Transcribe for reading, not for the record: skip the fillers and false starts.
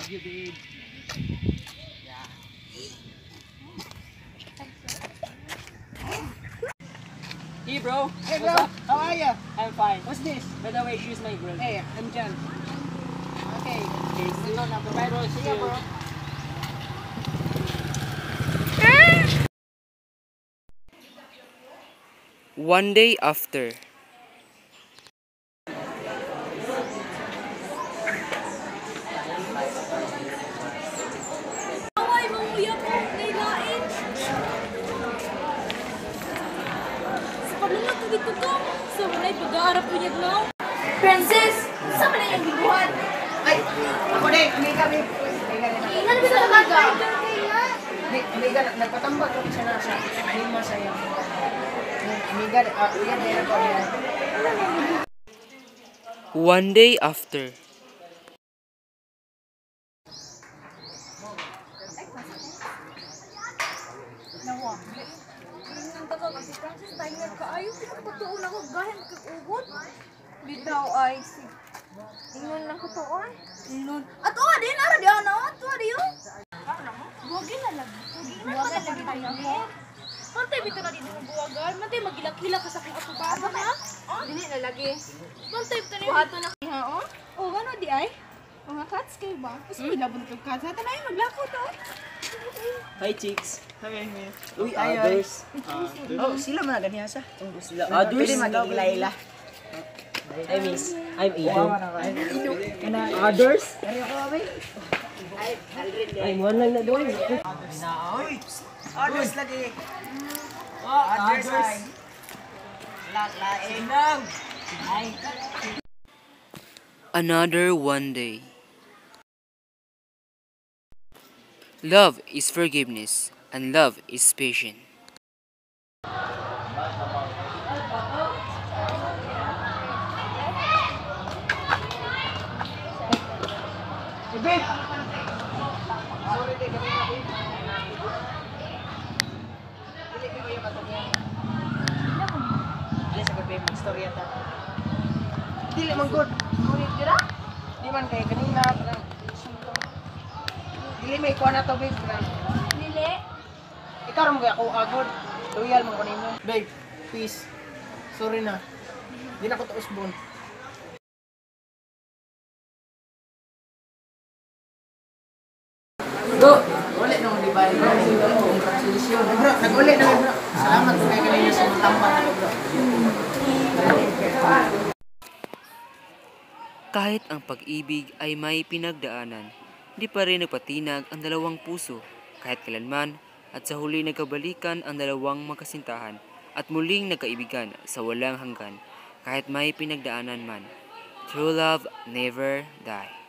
Love you, babe. Yeah. Hey, bro. Hey What's bro, up? how are you? I'm fine. What's this? By the way, she's my girl. Hey, I'm John. Okay. Okay, see you. Bye, bro. See ya, bro. One day after. Away, manguya ko, nailain. Sa panungat na dito ko, sa walay pag-aarap ko niya no? Princess, sa man ang gibuhat? Ay, ako din. Amiga, babe. Amiga rin ako. Ingan ko sa amiga. Di, amiga, nagpatambag kami siya na sa lima sa iyo. Amiga, iya, meron ko niya. One day after. Nawa. Ingan ka si Francis, dahil nga kaayo, pagpatuon ako, gahin kag-ugot. Bitaw ay, si Ingon lang ko to, oy. Ingon. Ato, din, ara di, ano? Ato, di, oh. Buwagin na lagi. Buwagin na lagi tayo ako. Mantay, bitaw na dito mo buwagan. Mantay, magilak-hilak ka sa akong atubagan, ha? Dili na lagi. Mantay, bitaw na Buhato na ha, oh? Oh, ano di ay? Mga cats kayo ba? Mas may labon kag cats. Tanay, maglako to. Hi, chicks. Hi, man. Uy, Ay, ay. others. Oh, sila man ganiha sa. Sila others. Pwede magiging Laila. Hi, miss. I'm Ido. Others? Kaya ko, babe. I'm one lang na doon. Uy, others lagi. Others ay. Lain. Another one day. Love is forgiveness and love is patient. Hey, babe. Sorry, kay kanina, babe. Dili ko yung matungyan. Dili sa good, babe. Mag-storya ta. Dili man good. Ngunit dira. Di man kay kanina. Kanang, dili may kuha na to, babe. Kanang, Dili. ikaw ra mo kay ako agod. Loyal man ko nimo. Babe, peace. Sorry na. Di na ko to usbon. Go! Uli na di ba? Congratulations. Bro, nag-uli na bro. Salamat kay kanina sa mga tambak ano, bro. Kahit ang pag-ibig ay may pinagdaanan, di pa rin nagpatinag ang dalawang puso kahit kailanman at sa huli nagkabalikan ang dalawang magkasintahan at muling nagkaibigan sa walang hanggan kahit may pinagdaanan man. True love never die.